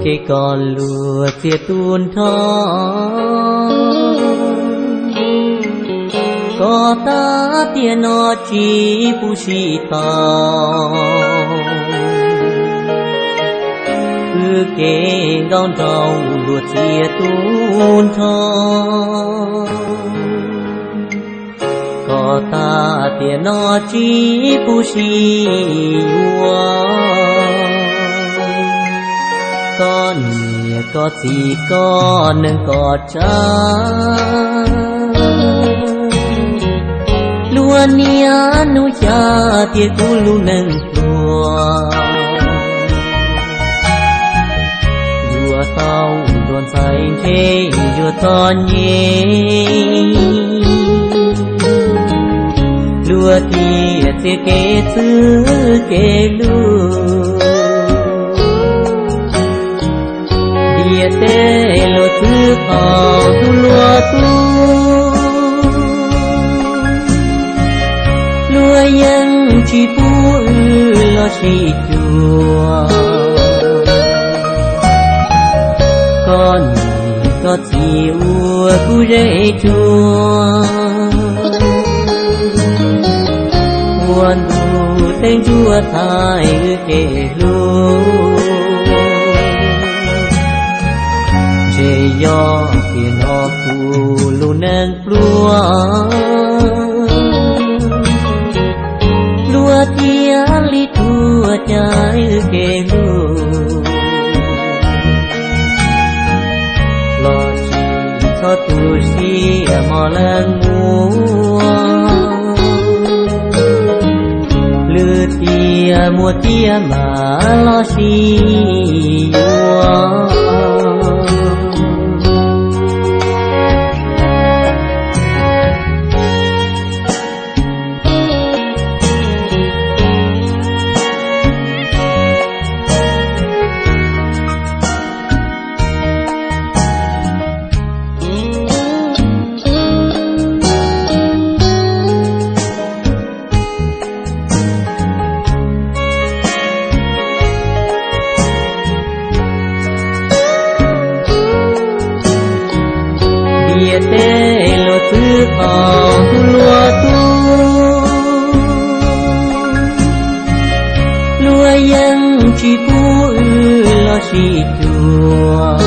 Ces koj luag txiaj tu nrho, koj tas tiam no tsis pub sib tau. Wb kev nkauj nraug luag txiaj tu nrho, koj tas tiam no tsis pub sib yuav. Koj niam koj txiv koj neej koj tsav, luag niaj hnub xav tias kuv lub neej pluag, yuav tau ntuag ntxhais ntshe yuav txom nyem. Luag tias txiaj kev txwj kev lug, ntiaj teb luag txwv thaum kuv luag tub, luag yeej tsis pub wb los sib cuag. Koj niam koj txiv ua kuv zej tsuag, ua ntuj teev ntsuab thaij wb kev hlub. Ntshe yog tiam no kuv lub neej pluag, luag thiaj li tuag caij wb kev hlub. Los tsis txhob tu siab mog leej muam, lwm tiam muaj tiam mam los sib yuav. Ntiaj teb luag txwv thaum kuv luag tub, luag yeej tsis pub wb los sib cuag.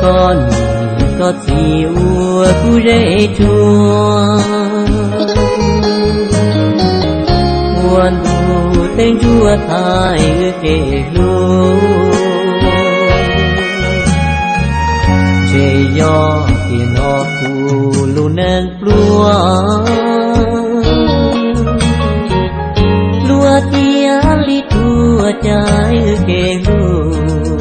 Koj niam koj txiv ua kuv zej tsuag, ua ntuj teev ntsuab thaij wb kev hlub. Ntshe yog tiam no kuv lub neej pluag, luag thiaj li tuag caij wb kev hlub.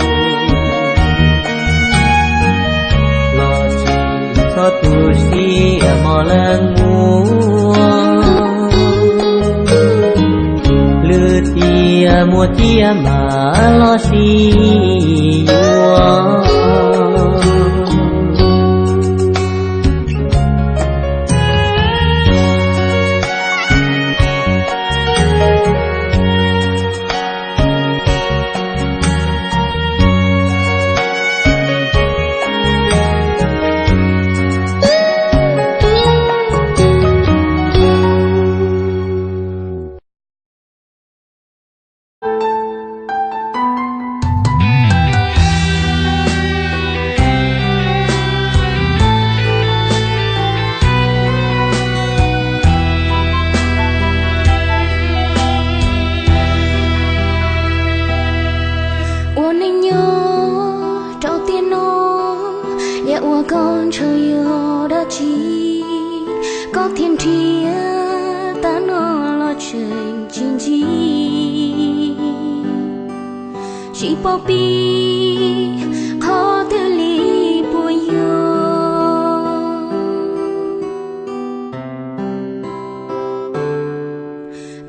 Los tsis txhob tu siab mog leej muam, lwm tiam muaj tiam mam los sib yuav. Ua neej nyob rau tiam no, yog ua koj ntshaw yog dab tsi, koj thiaj nrhiav tag no los tseem tsis ntsib. Tsis paub pib qhov twg li puas yog,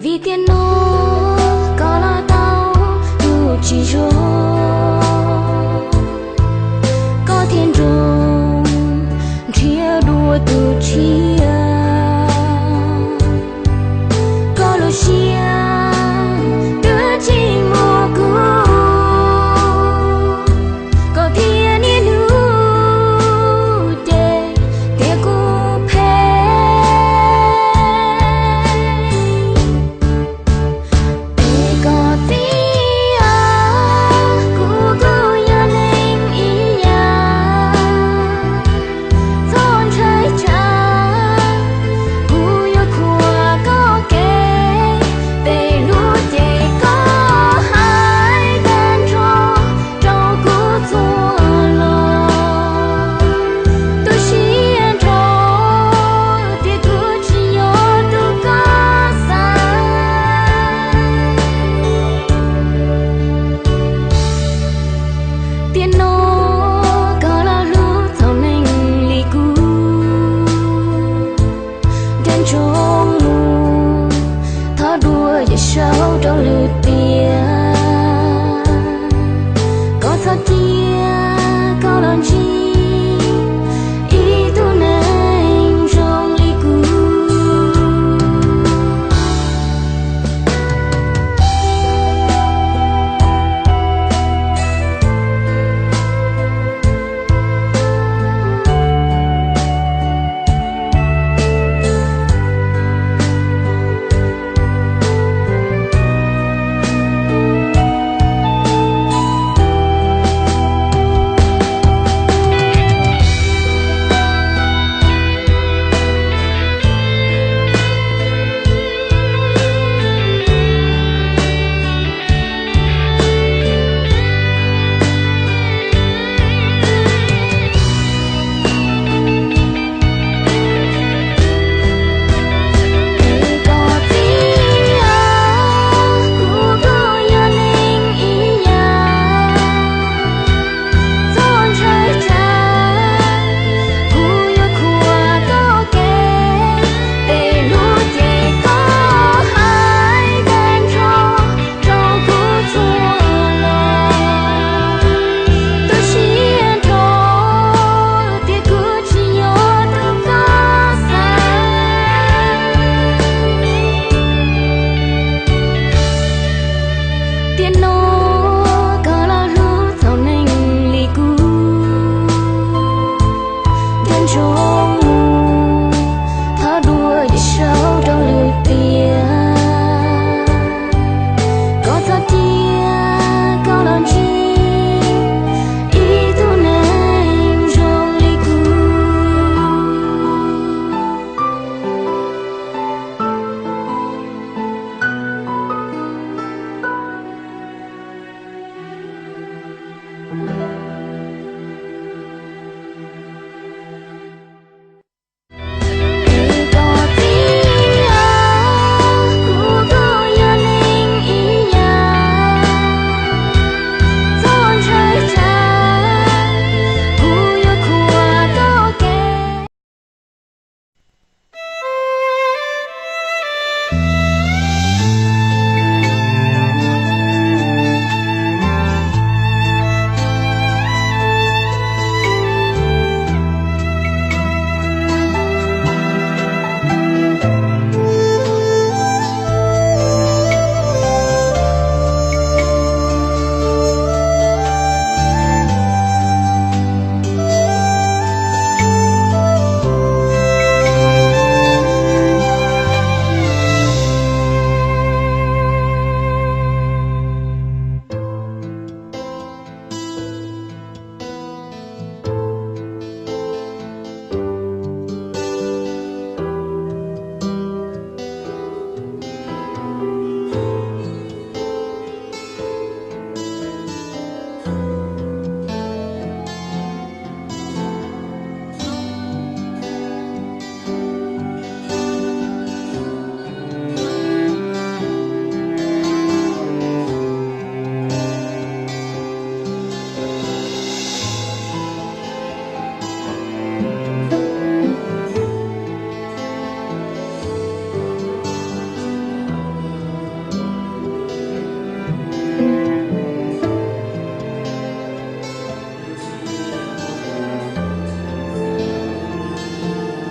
vim tiam no koj los tau tus tsis zoo, koj thiaj nrog nrhiav dua tus tshiab. Koj lub siab twb tsis muaj kuv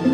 Ua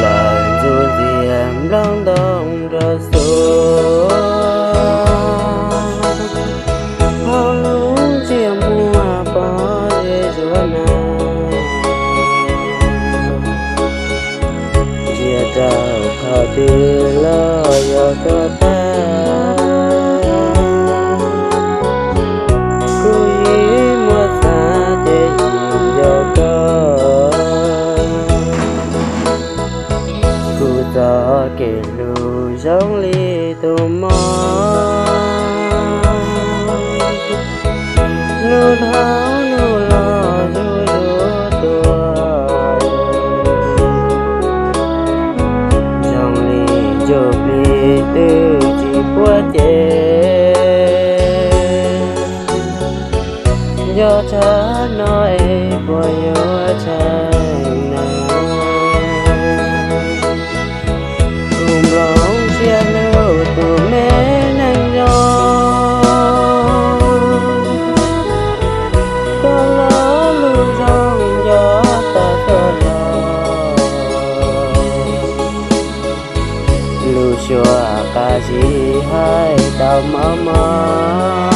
lawm ntxuav ntxias nplooj ntoo rau xua, hauv lub ntsiab muag pom zeb zuag na. Ntsia rau qhov twg los yog koj tag, kuv yeej muaj xav ces yeej yog koj. Kuv txoj kev hlub zoo li tus mog, nub dhau nub los zuj zus tuaj, zoo li ntsuj plig twb tsis puab ces. Tsam no es puas yuav tseeb na? Kuv nplooj siab hlub tus me neeg zoo, koj lo lus zoo nco tas tuaj los. Lus suav qab zib hais tau mob mob,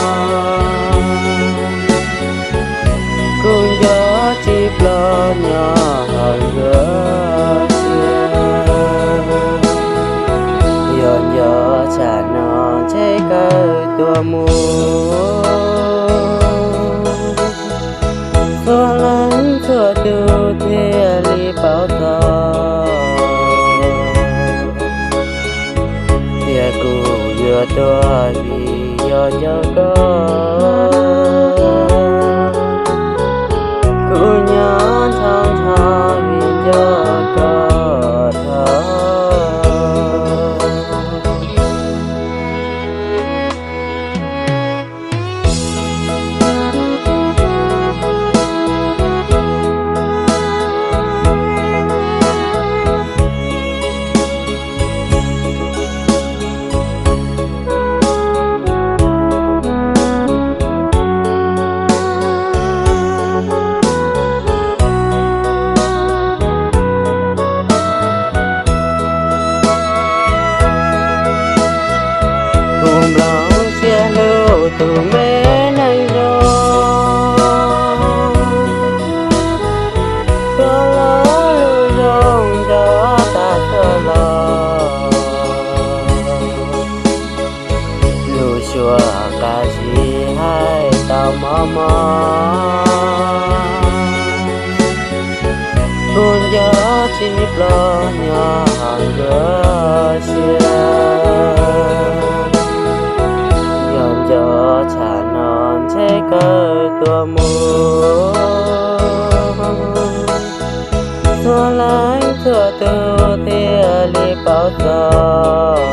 kuv nco tsis ploj nyob hauv nruab siab. Yog nco tsam no ntshe kawg tuaj mus, txhua leej txhua tus thiaj li paub txog. Tias kuv yuav tuag vim yog nco koj, kuv nyob nrhau nrho vim nco koj thaum. Kuv nplooj siab hlub tus me neeg zoo, koj lo lus zoo nco tas tuaj los. Lus suav qab zib hais tau mob mob, kuv nco tsis ploj nyob hauv nruab siab. Yog nco tsam no ntshe kawg tuaj mus, txhua leej txhua tus thiaj li paub txog.